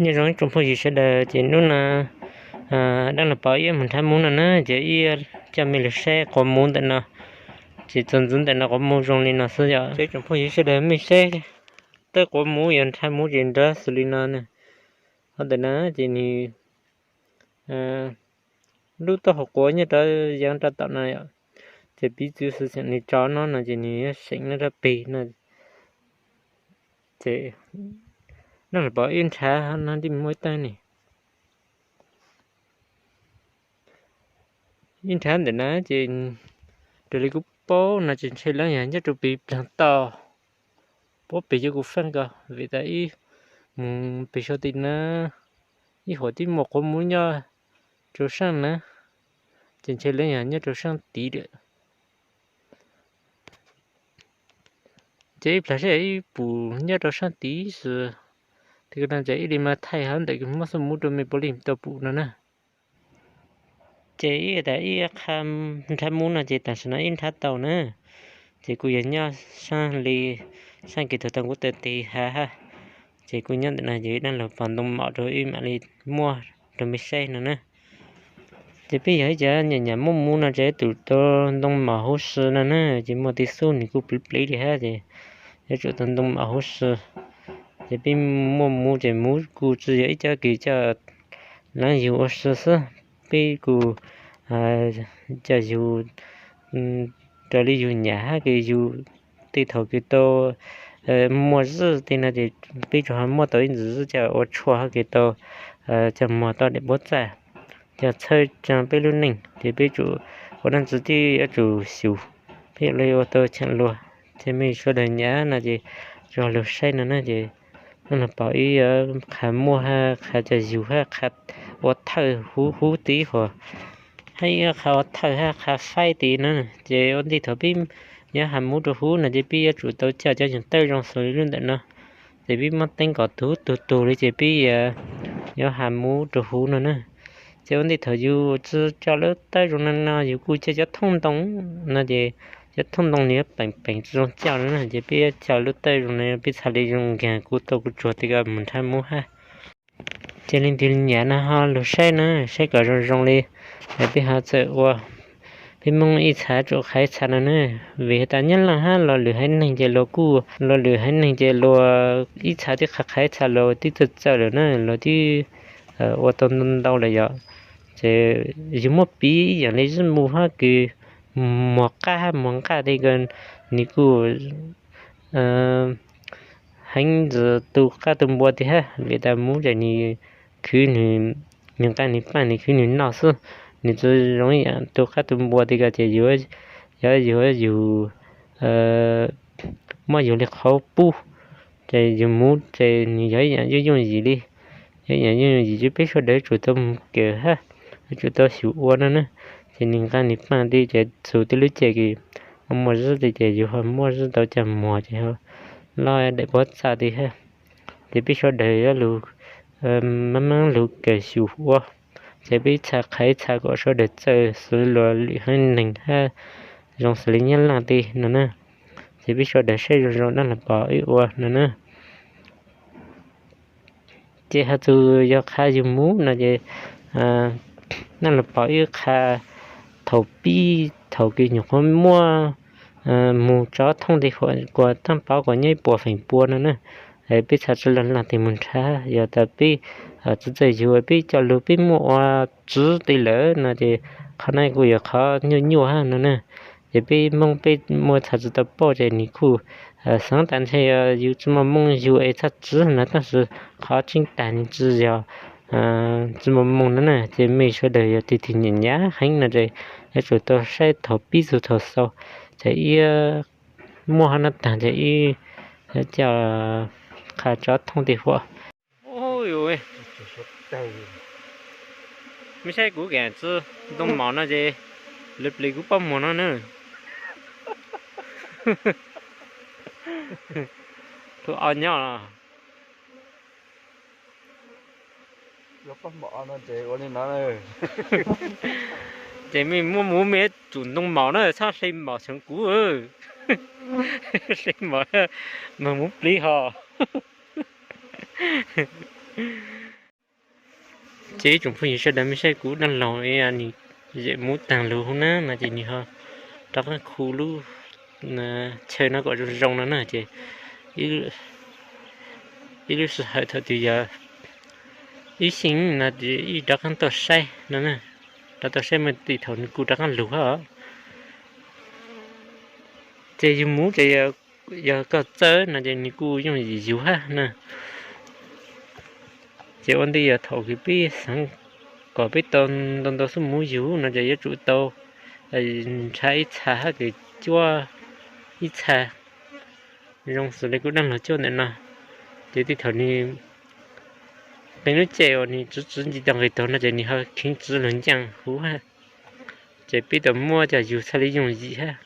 Nyob zoo ib tsoom phooj ywg sawv daws, ces hnub no dab laug pov wb mus nrhav muv no na, ces wb coj mej lug saib quav muv ntawm no. Ces txuas ntxiv ntawm no quav muv zoo li no xwb yom. Ces tsoom phooj ywg sawv daws mej saib, tej quav muv yog nrhav muv ces nrov xws li no na. Ho ntawm no ces nws lub taub hau quav nyob rau yeev rau tom no yom. Ces piv txwv xwm txheem nws tso no no ces nws yuav seem nyob rau peg no. Ces dab laug pov wb nrhav no tij muaj ib tawg ne. Wb nrhav ntawm no ces raws li kuv paub no ces ntshe lawv yog nyob rau peg plag toj. Puab peg cov kuv feej ko, vim tas ib mus peg saum tim na, ib huam tib muaj quav muv nyob rau saab na, ces ntshe lawv yog nyob rau saab tid lawm. Ces ib plag saib ib pum nyob rau saab tid xwb, tes ko no ces ib li mas thaij hab ntawm kws muab xuab muv rau mej puav leej tau pum no na. Ces ib tas ib qha nrhav muv no ces tam sim no ib nrhav tau na, ces kuj yog nyob saab li, saab kws thaum kuv taw tes hav hab, ces kuj nyob ntawm no ces dab laug pov ntoo mom rau wb mam li muab rau mej saib no na. Ces peb yog ib cov nyam nyam muaj muv no ces ib tug tau ntoo mom huv si no na, ces muaj tej xub nws kuj pliv pliv li hab ces yuav tsum tau ntoo mom huv si. Ces peb muaj muv ces muv kuj tsi yog ib cov kws coj leej yug ua si xwb, peb kuj coj yug raws li yug nyam hab kws yug tej thaum kws tau muaj zwj tej no ces peb tsuas ho muab tau ib ntsis zwj coj ua tshuaj hab kws tau coj muag tau daim npawb txaj, coj txhawb tso peb lub neej ces peb tsum ua dab tsi tib yuav tsum xyum, peb yuav li ua tau cheem luag. Ces mej sawv daws nyiam no ces tsuas lug saib no na ces dab laug pov wb qha muag hab qha coj yug hab qha ua thawj huv huv tid huv, hab ib qha ua thawj hab qha faib tid na. Ces ua ntej thaum peb yuav has muv rau huv no ces peb yuav tsum tau coj cov nyuag tawb zoo xws li lub ntawm no. Ces peb muab teeb kom tug tug tug li ces peb yuav has muv rau huv no na. Ces ua ntej thaum yug tsi coj lub tawb zoo no no yug kuj coj cov thooj ntoo no ces cov thooj ntoo nws yuav peem peem tsi zoo coj no na. Ces peb yuav coj lub tawb zoo no peb txhaj li zoo nkaag kuv tau kuv tsuag tej ko mus nrhav muv hab. Ces leej twg nyiam no ho lug saib na, saib kom zoo zoo li, peb ho txawm ua. Peb Moob ib txha tsum qha ib txha no na, vim has tas Nyab Laaj hab Lo Lwm haiv neeg ces luag kuj, Lo Lwm haiv neeg ces luag ib txha twb qha qha ib txha luag twb txawj txawj lawm na, luag twb ua tau ntau ntau lawm yom. Ces yug muab piv ib yaam li zib mu hab kws muag qab hab muag nqaj tej ko, nws kuj heev ntxiv tu qab tu npua tiag hab, vim tas muv ces nws khwv nws nqaj nws paaj nws khwv nws noj xwb, nws tsi zoo ib yaam tu qab tu npua tej ko ces yog yug muab yug li qhov pub, ces yug muv ces nws yog ib yaam yooj yooj yim li, yog ib yaam yooj yooj yim ces peb sawv daws tsum tau mus kawm hab, tsum tau xyum ua no na. Ces nws nqaj nws paaj tej ces txug tej lub caij kws muaj zib tej ces yug ho muab zib tau coj muag ces ho loj daim npawb txaj tej hab. Ces peb sawv daws yuav lug maj mam lug kawm xyum ua, ces peb ib txha qha ib txha kom sawv daws txawj xws li Lo Lwm haiv neeg hab zoo xws li Nyab Laaj tej no na. Ces peb sawv daws saib zoo zoo dab laug pov wb ua no na. Ces has txug yog qha yug muv no ces dab laug pov wb qha thaum pib thaum kws nyuam qhuav muaj mus tsov thooj tej huam kuas taab pov kuas nyob ib puas feem pua no na. Peb txhad tsi lug laag teg mus nrhav, yog tas peb tsi txawj yug peb coj lug peb muaj ua tsiv tej lawm no ces qhov no kuj yog qhov nyuaj nyuaj hab no na. Ces peb Moob peb muaj txhad tsi tau paub ces nws kuj xaav tas ntshe yog yug tsi muaj moo yug es txhaj tsiv no, tab sis qhov tseeb tag nws tsi yog tsi muaj moo no na. Ces mej sawv daws yog tig tig nyam nyam heev no ces yuav tsum tau saib thaum pib txug thaum xaus. Ces ib muaj hab no tag ces ib coj qha tsov thooj tej huam. Mej saib kuv kam tsi ntoo mom no ces lawv plis kuv pob muag no na. Tus o nyob los. Ces mej muab muv mej tsum ntoo mom na, txhob hle mom xeev kuv. Hle mom mas muv plig hos. Ces ib tsoom phooj ywg sawv daws, mej saib kuv dab laug nws zem muv taag lug hauv na no ces nws ho rov qaab khu lub chaw no kom zoo zoo no na ces ib lub sij hawm thaum twg yog ib xyeej no ces ib rov qaab tuaj saib no, rov tuaj saib mas tej thaum nws kuj rov qaab lug hab. Ces yug muv ces yog koj txawj no ces nws kuj yooj yim yug hab na. Ces ua ntej yog thaum kws peb xaav kom peb tau ntau ntau xub muv yug no ces yuav tsum tau nrhav ib txha hab kws cuab ib txha zoo xws le kuv dab laug cuab ntawm no. Ces tej thaum nws qee lub caij uas nws tsi tsi nce tau nqis taug no ces nws ho kheev tsi lug ncaaj huv hab. Ces peb tau muab coj yug txhaj le yooj yim hab.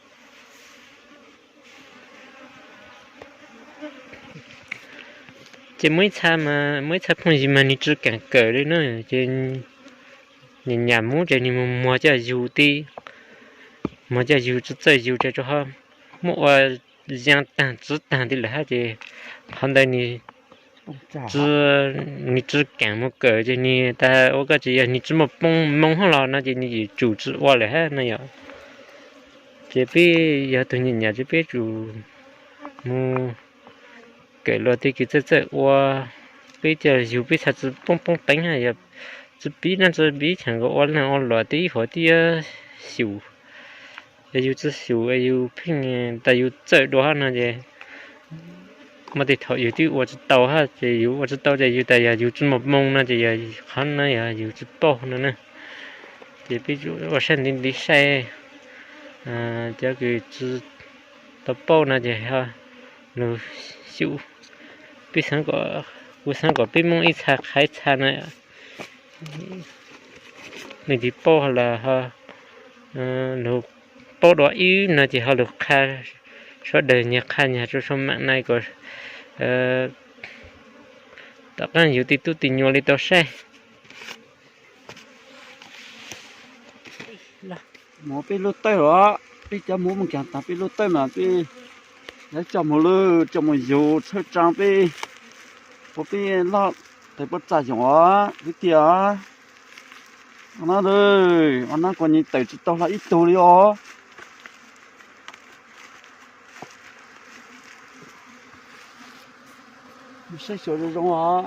Ces muaj ib txha, muaj ib txha phooj ywg mas nws tsi kaam kawm li na, ces nyam nyam muv ces nws mus muag coj yug tib, muag coj yug tsi txawj yug ces tsuas ho muab ua yaa taag tsw taag tib lawm hab ces qhov ntawd nws tsi kaam mus kawm ces nws tas ua koj tsis yog nws tsi muaj poob moo hab los no ces nws yuav tsum tsi ua lawm hab no yom. Ces peb yog tug nyam nyam ces peb tsum mus kawm luag tej kws txawj txawj ua, peb coj yug peb txhaj tsi poob poob teev hab, yog tsi piv dlaab tsi piv chaam nkaus ua leej ua luam tib huam tib xyum. Yog yug tsi xyum yug pheej tas yug txawj dua hab no ces muaj tej thaum yug twb ua tsi tau hab ces yug ua tsi tau ces yug tas yog yug tsi muaj moo no ces yog qhov no yog yug tsi paub no na. Ces peb ua saib ntiv ntiv saib, cov kws tsi tau paub no ces ho lug xyum. Peb xaav, kuv xaav kom peb Moob ib txha qha ib txha no, leej twg paub los lug paub dua ib no ces ho lug qha, sawv daws nyag qha nyag rua sau maam na kom tom qaab yug tej tub tej nyuam li tau saib. Mus peb lub tawb los, peb cov Moob mus kaag taag peb lub tawb mas peb yuav coj mus lawm, coj mus yug txhawb tsaa peb, ua peb lub tawb puab txaj yoom os kwv tij. Ua no, ua no kuv nyiam tawm tsis tau hlo ib tug li os. Saib xyuas zoo zoo os.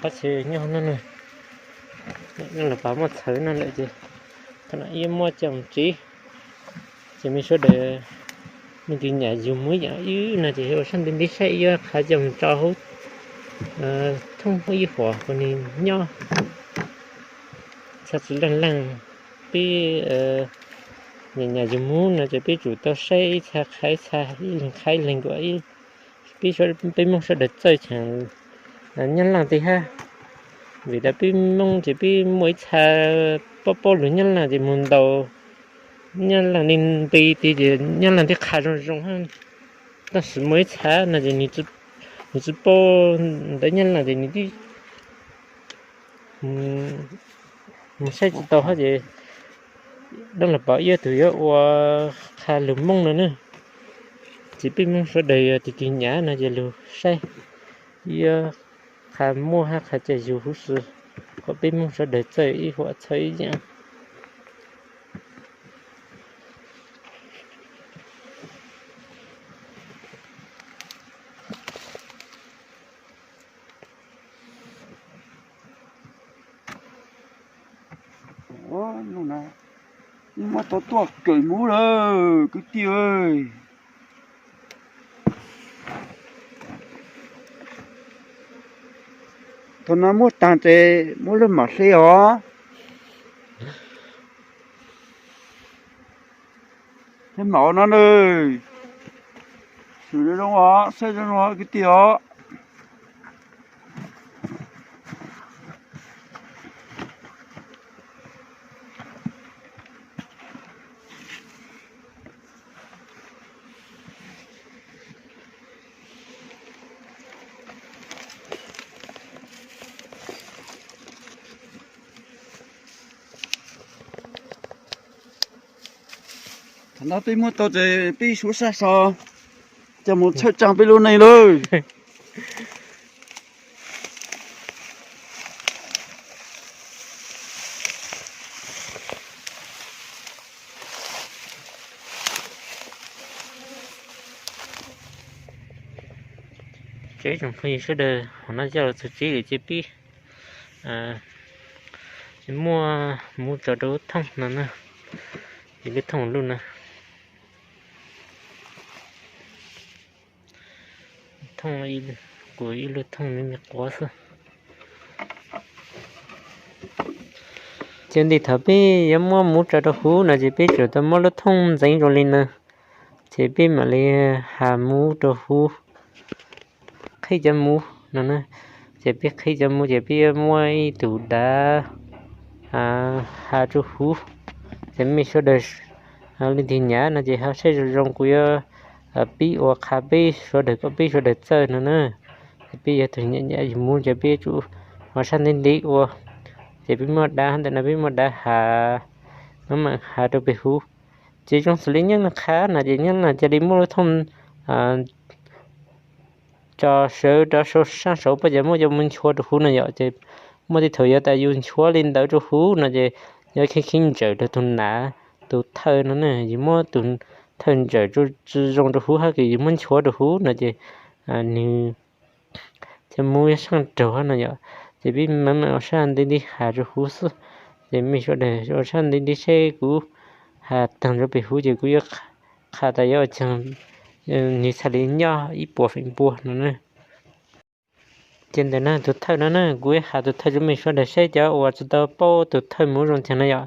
Qhov tsev nyob no, lawv pab muab txhawv no lawm ces thaum no ib muab coj mus tsev. Ces mej sawv daws, mej tus nyam yug muv yaam ib no ces ua saib ntiv ntiv saib ib qha coj mus tso hauv thoob ib huam kom nws nyob txhaj tsis leej leej. Peb nyam nyam yug muv no ces peb tsum tau saib ib txha qha ib txha, ib leeg qha ib leeg kom peb, peb Moob sawv daws txawj cheem nyob leej twg hab. Vim tas peb Moob ces peb muaj ib txha paub paub lug nyob leej ces mus ntaus nyob leej li nqi ti ces nyob leej twb qha zoo zoo hab. Tab sis muaj ib txha no ces nws tsis paub ntawv nyob leej ces nws twb mus saib tsis tau hab ces dab laug Pov ib tug yuav ua qha lug Moob no na. Ces peb Moob sawv daws yog tus twg nyam no ces lug saib ib qha muab hab qha coj yug huv si kom peb Moob sawv daws txawj ib huam txhawb ib yaam. Muab tau tuaj kawm Moob lawm kwv tij. Thaum no muab taag ces muab lub mam hle os. Hle mam no na. Swm zoo os, saib zoo zoo kwv tij os. No peb muab tau ces peb suav sab so, coj mus tshawb tsaj peb lub neej lawm. Ces ib tsoom phooj ywg sawv daws, hom no yog txog tsev lawm ces peb muab muv tso rau lub thooj no na, ces lub thooj luj na. Thooj, kuv ib lub thooj me me quav xwb. Ces ntawm thaum peb yuav muab muv tso rau huv no ces peb tsum tau muab lub thooj ntxeev zoo li no, ces peb mam li has muv rau huv, qhib cov muv no na. Ces peb qhib cov muv ces peb yuav muab ib tug dav has rau huv. Ces mej sawv daws leej twg nyav no ces ho saib zoo zoo, kuv yuav pib ua qha peb sawv daws kom peb sawv daws txawj no na. Ces peb yog tus nyav nyav yus muv ces peb yuav tsum ua sab ntev ntev ua. Ces peb muab dav ntawm no, peb muab dav has, mam has rau pem huv. Ces zoo xws li nyob no qha no ces nyob no cia li muaj lub thooj tso sawv rau saum sab saud pab ces muab coj mus nchuav rau huv no yom. Ces muaj tej thaum yog tas yus nchuav li ntawd rau huv no ces yuav kheev kheev ntsawm rau tus nav, tus thawj no na. Yus muab tus thawj ntsawm tsis zoo rau huv hab ces yus muab nchuav rau huv no ces nws cov muv yuav saj raug no yom. Ces peb mam mam ua sab ntev ntev has rau huv xwb. Ces mej sawv daws ua sab ntev ntev seb kuv has taag rau pem huv ces kuv yuav qha tas yuav ua caag nws txhaj li nyob ib puas feem pua no na. Ces ntawm no tus thawj no na, kuv yuav has tus thawj rau mej sawv daws saib cov uas tsis tau paub tus thawj muv zoo caag no yom.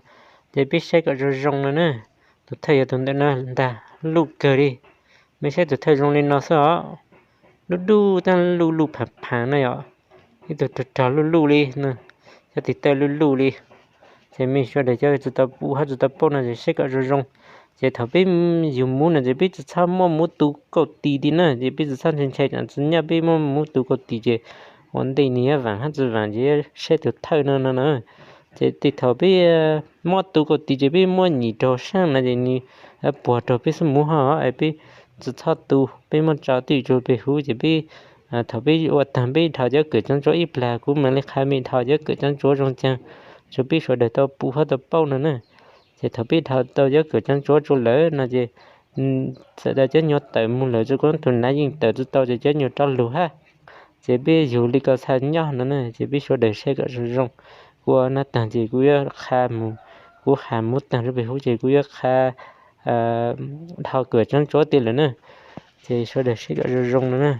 Ces peb saib kom zoo zoo no na. Tus thawj yog tus ntawm no ntag, luj kawg li. Mej saib tus thawj zoo li no xwb os. Luj luj, tab luj luj phav phav no yom. Ib tug rog rog luj luj li, cov tig tawj luj luj li. Ces mej sawv daws cov tsis tau pum hab tsis tau paub no ces saib kom zoo zoo. Ces thaum peb yug muv no ces peb tsis txhob muab muv tu kauj tis li na, ces peb tsis txhob ntshai ntshai tsam tsis nyaj peb muab muv tu kauj tis ces ua ntej nws yuav vaam hab tsis vaam ces yuav saib tus thawj no no na. Ces tej thaum peb muab tu kauj tis ces peb muab nyem raug saab no ces nws puag raug peb xub muv hov es peb tsis txhob tu, peb muab tso twj ywm rau pem huv ces peb, thaum peb ua taag peb dhos cov kawm tseev tsuav ib plag, kuv mam li qha mej dhos cov kawm tseev tsuav zoo caag rau peb sawv daws tau pum hab tau paub no na. Ces thaum peb dhos tau cov kawm tseev tsuav rau lawm no ces txawm tas cov nyuag tawm mus lawm tsis, kuv tus nav yeej tawm tsis tau ces cov nyuag rov lug hab. Ces peb yug li ko txhaj nyob no na, ces peb sawv daws saib kom zoo zoo. Kuv ua no taag ces kuv yuav qha mus, kuv has muv taag rau pem huv ces kuv yuav qha dhos kawm tseev tsuav tiag lawm na. Ces sawv daws saib kom zoo zoo no na.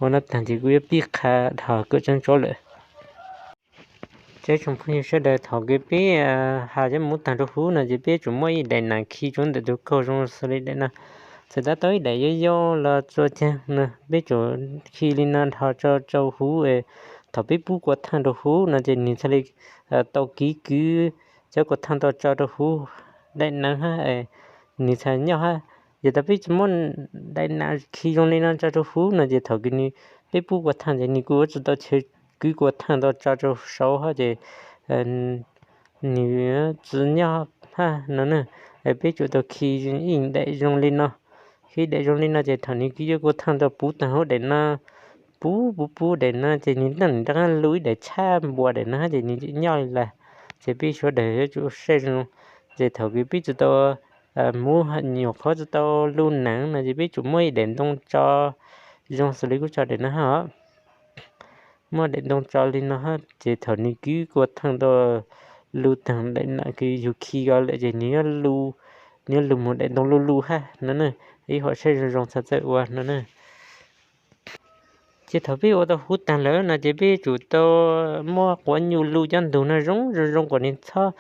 Ua no taag ces kuv yuav pib qha dhos kawm tseev tsuav lawm. Ces tsoom phooj ywg sawv daws, thaum kws peb has cov muv taag rau huv no ces peb tsum muaj ib daim nam khi rau ntawm tus kaug zoo xws li daim no. Txawm tab tau ib daim yau yau los txhua caag no peb tsum khi li no dhos tso rau huv. Thaum peb pub kua thaaj rau huv no ces nws txhaj li tau kiv kwv cov kua thaaj tau tso rau huv daim nam hab, nws txhaj nyob hab. Yog tas peb tsis muab daim nam khi zoo li no tso rau huv no ces thaum kws nws, peb pub kua thaaj ces nws kuj yuav tsis tau chaw kwv kua thaaj tau tso rau saud hab ces nws tsis nyob hab no na. Peb tsum tau khi ib daim zoo li no. Khi daim zoo li no ces thaum nws kwv cov kua thaaj tau puv taag huv daim no, puv puv puv daim no ces nws naj nws rov qaab lug ib daim tshab npua daim no hab ces nws nyob li lawm. Ces peb sawv daws yuav tsum saib zoo. Ces thaum kws peb tsis tau muv, nyuam qhuav tsis tau lug nam no ces peb tsum muab ib daim ntoo tso zoo xws li kuv tso daim no hab. Muab daim ntoo tso li no hab ces thaum nws kwv kua thaaj tau lug taag daim nam kws yug khi ko lawm ces nws yuav lug, nws yuav lug moog daim ntoo luj luj hab no na. Ib huam saib zoo zoo txhaj txawj ua no na. Ces thaum peb ua tau huv taag lawm no ces peb tsum tau muab quav nyuj lug cov ntug no zoo zoo zoo kom nws txhob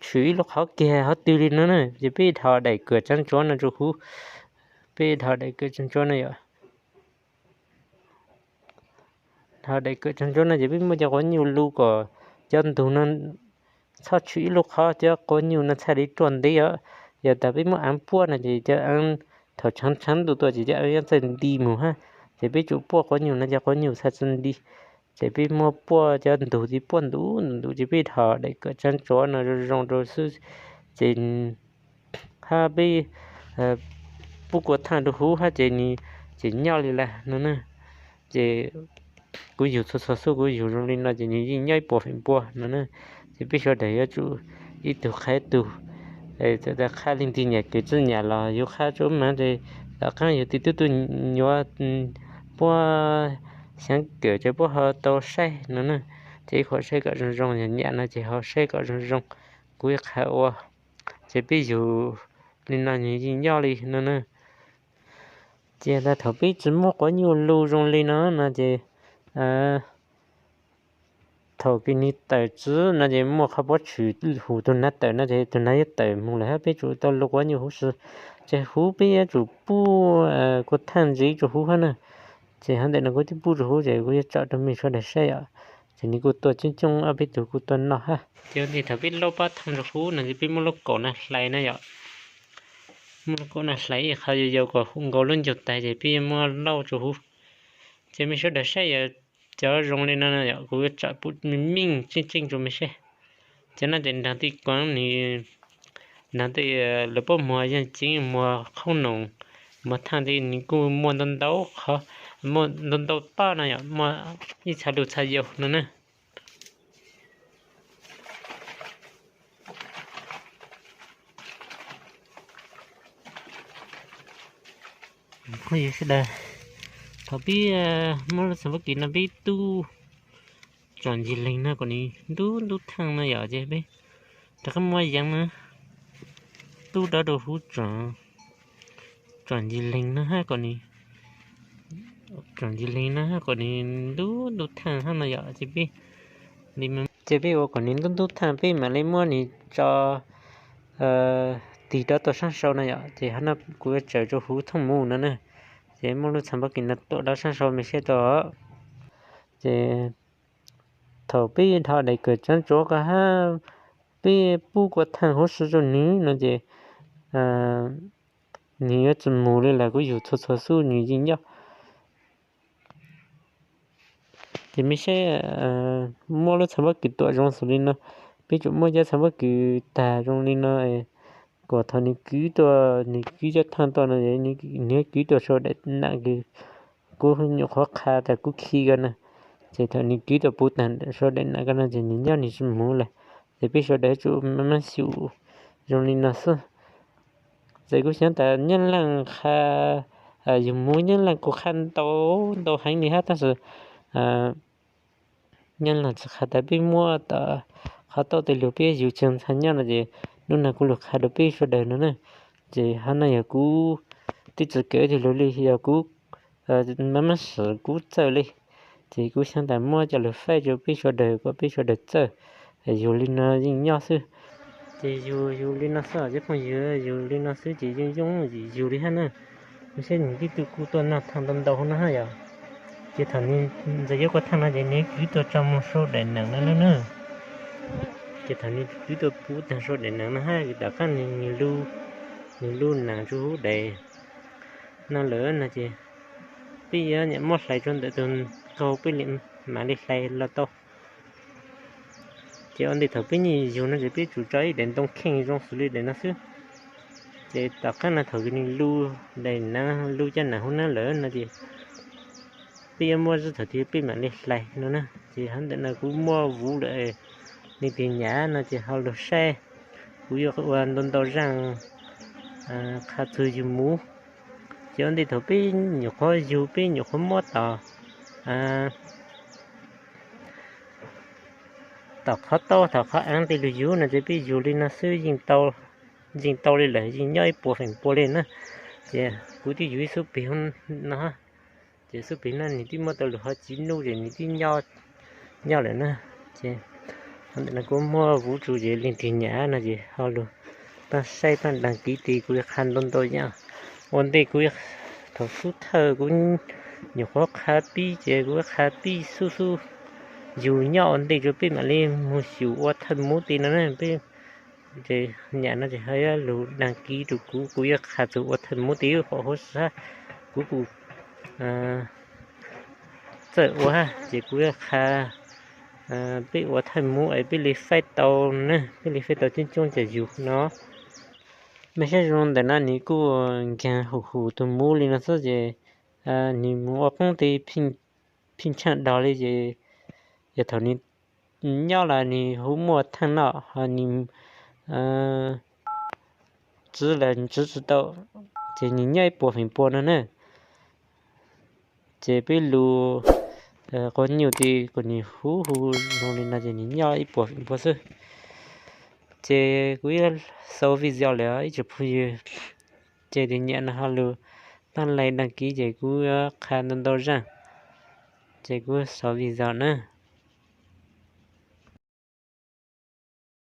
tshwm ib lub qhov kiag qhov twg li no na. Ces peb dhos daim kawm tseev tsuav no rau huv. Peb dhos daim kawm tseev tsuav no yom. Dhos daim kawm tseev tsuav no ces peb muab cov quav nyuj lug kom cov ntug no txhob tshwm ib lub qhov, cov quav nyuj no txhaj li ruaj ntev os. Yog tas peb muab aav puab no ces cov aav thaum tshaav tshaav ntuj tuaj ces cov aav yuav txawj nti mus hab. Ces peb tsum puab quav nyuj no cov quav nyuj txhaj txawj nti. Ces peb muab puab cov ntug, ces puab ntuj ntuj ces peb dhos daim kawm tseev tsuav no zoo zoo rau xwb. Ces hab peb pub kua thaaj rua huv hab ces nwg tseem nyob li lawm no na. Ces kuv yug txhua txhua xub kuv yug zoo li no ces nwg yeej nyob ib puas feem pua no na. Ces peb sawv daws yuav tsum ib tug qha ib tug, txawm tas qha leej twg nyam kev txwj nyam los yug qha tsua mas ces tom qaab yug twb tub tub nyuav puab xyaav kawm ces puab ho tau saib no na. Ces ib qho saib kom zoo zoo, yog nyam no ces ho saib kom zoo zoo, kuv qha ua. Ces peb yug li no nwg yeej nyob li no na. Ces tas thaum peb tsi muaj quab nyuj lug zoo li no no ces thaum kws nwg tawm txwv no ces muaj qhov pob tshwm hum tug nav tawm no ces tug nav yuav tawm moog lawm hab peb tsum tau lug quab nyuj huv si. Ces huv peb yuav tsum pub kua thaaj ntxiv rua huv hab na. Ces hov ntawm no kuv twb pub rua huv ces kuv yuav tsom rua mej sawv daws saib yom. Ces nwg kuj tuaj coob coob, ob peb tug kuj tuaj noj hab. Ces ua ntej thaum peb laub pab thaaj rua huv no ces peb muab lub kaum no hlais na yom. Muab lub kaum no hlais ib qho yau yau kom nkaus lub ncauj tag ces peb yuav muab lauj rua huv. Ces mej sawv daws saib yom, cov zoo li no yom, kuv yuav tsom pub meej meej tseej tseej rua mej saib. Cov no ces nraag tej kuav nwg, nraag tej lawv puab muag yog ceev muag qhoob noom, muag thaaj tej nwg kuj muaj ntau ntau qhov, muaj ntau ntau toj no yom, muaj ib txha lug txha yau no na. Phooj ywg sawv daws, thaum peb muab lub txhab pab kis no peb tub tsom ncig leeg no kom nws ntub ntub thaaj no yom, ces peb rov qab muab yeev na, tub dawb rau huv tsom, tsom ncig leeg no hab kom nws, tsom ncig leeg no hab kom nws ntub ntub thaaj hab no yom, ces peb, ces peb ua kom nws ntub ntub thaaj peb mam li muab nws tso tig rov tau sab sau no yom. Ces hov no kuv yuav tsawm rau huv thooj mus no na. Ces muab lub txhab pab kis no tuam rov sab sau mej saib tau. Ces thaum peb dhos daim kawm tsaab tsuav ko hab peb pub kua thaaj huv si rau nwg no ces nwg yuav tsi mus li lawm, kuv yug txhua txhua xub nwg yeej nyob. Ces mej saib, muab lub txhab pab kis tuam zoo xws li no, peb tsum muab cov txhab pab kis tag zoo li no, kom thaum nwg kwv tuaj, nwg kwv cov thaaj tuaj no, nwg kwv tuaj sau daim nam kws kuv nyuam qhuav qha tas kuv khi ko na, ces thaum nwg kwv tuaj puv tag sau daim nam ko no ces nwg nyob nwg tsi mus lawm. Ces peb sawv daws tsum maj maj xyum zoo li no xwb. Txawm kuv xyaav tas Nyab Laaj qha, yug muv Nyab Laaj kuj qha ntau ntau heev li hab tab sis Nyab Laaj tsi qha tas peb muab tom qhov tauj tej lug peb yug tsi ntxhais nyob no ces hnub no kuv lug qha rau peb sawv daws no na. Ces hov no yog kuv twb tsi kawm tej lug li, yog kuv maj maj sim kuv txawj li, ces kuv xyaav tas muab coj lug faib rau peb sawv daws kom peb sawv daws txawj. Yug li no yeej nyob xwb. Ces yug yug li no xwb cov phooj ywg, yug li no xwb ces yeej yooj yim yug li hab na. Saib nwg tib tug kuj tuaj noj thaaj ntau ntau no hab yom. Ces thaum nwg ntxeev yuav kua thaaj no ces nwg kwv tuaj tso moog sau daim nam no na. Ces thaum nwg kwv tuaj puv tag sau daim nam no hab tom qaab nwg lug nam rua huv daim no lawm no ces peb yuav nyam muab hlais rua ntawm tug kaug peb mam li hlais los tau. Ces ua ntej thaum peb nyuam yug no ces peb tsum tso ib daim ntoo kheej zoo xws li daim no xwb. Ces tom qaab no thaum nwg lug daim nam, lug cov nam huv no lawm no ces peb yuav muab zib thaum twg peb mam li hlais no na. Ces hov ntawm no kuv muaj vuv lawm, leej twg nyam no ces ho lug saib, kuv yuav ua ntau ntau zaaj qha txug yug muv. Ces ua ntej thaum peb nyuam qhuav yug peb nyuam qhuav muab tom, tom qhov taub tom qhov aav tej lug yug no ces peb yug li no xwb yeej tau li lawm, yeej nyob ib puas feem pua li na. Ces kuv twb yug ib xub plig no, ces xub plig no nwg twb muab tau lug hov tsib nub ces nwg twb nyob lawm na. Ces ntawm no kuv muab vuv tsu ces leej twg nyam no ces ho lug pab saib pab daag kiv tes kuv yuav qha ntau ntau yaam. Ua ntej kuv thaum xub thawj kuv nyuam qhuav qha pib ces kuv qha pib xub xub yug nyob ua ntej rua peb mam li moog xyum ua thawj muv tes no na. Peb nyam no ces ho yuav lug daag kiv rua kuv, kuv yuav qha txug ua thawj muv tes qhov huv si hab. Kuv kuj txawj ua hab ces kuv yuav qha peb ua thawj muv es peb li faib tau na, peb li faib tau coob coob cov yug no. Mas saib zoo ntawm no nws kuj nkeeg hum hum tus muv li no xwb ces nws mus ua poob tej phij tshaaj dog li ces yog thaum nws nyob los nws hu muaj theej noj ho nws txwv los txwv tsis tau, ces nws nyob ib puas feem pua no na. Ces peb lug quas nyuj ti kuas nws hu hu zoo li no ces nws nyob ib puas feem pua xwb. Ces kuv ib xaus video lawm ib tsoom phooj ywg, ces tus nyiam no ho lug tab like đăng ký ces kuv qha ntau ntau zaaj, ces kuv xaus video na.